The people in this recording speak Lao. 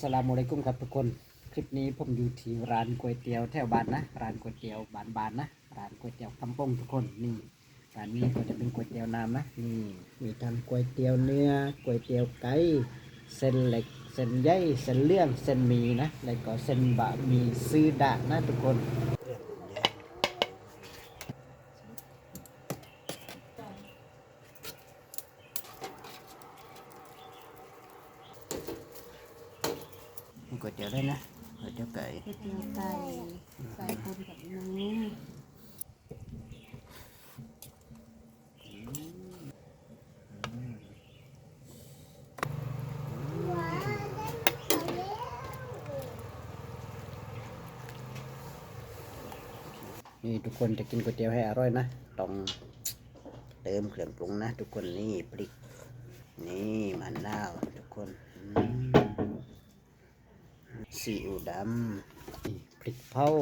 ສະລາມອາໄລກຸມຄັບທຸກຄົນ. ຄລິບນີ້ຜົມຢູ່ທີ່ຮ້ານກ໋ວຍຕຽວແຖວບ້ານນະ, ຮ້ານກ໋ວຍຕຽວບ້ານໆນະ, ຮ້ານກ໋ວຍຕຽວຄຳປົງທຸກຄົນ. ນີ້ ຮ້ານນີ້ກໍຈະເປັນກ໋ວຍຕຽວນ້ຳນະ. ນີ້ ມີທັງກ໋ວຍຕຽວເນື້ອ, ກ໋ວຍຕຽວໄກ່, ເສັ້ນເລັກ, ເສັ້ນໃຫຍ່, ເສັ້ນເຫຼືອງ, ເສັ້ນໝີ່ນະ, ແລ້ວກໍເສັ້ນບະໝີ່ຊືດານະທຸກຄົນ. ກ໋ວຍຕຽວໄດ້ນະ, ກ໋ວຍຕຽວໄກ່, ກ໋ວຍຕຽວໄກ່ ໃສ່ປົນກັບໜູ. ນີ້ທຸກຄົນ ຈະກິນກ໋ວຍຕຽວໃຫ້ອະຮ່ອຍນະ ຕ້ອງເຕີມເຄື່ອງປຸງນະທຸກຄົນ. ນີ້ພລິກ, ນີ້ໝາກນາວທຸກຄົນ, ອືມ ຊີອິ້ວດຳ, ນີ້ພລິກເຜົາ,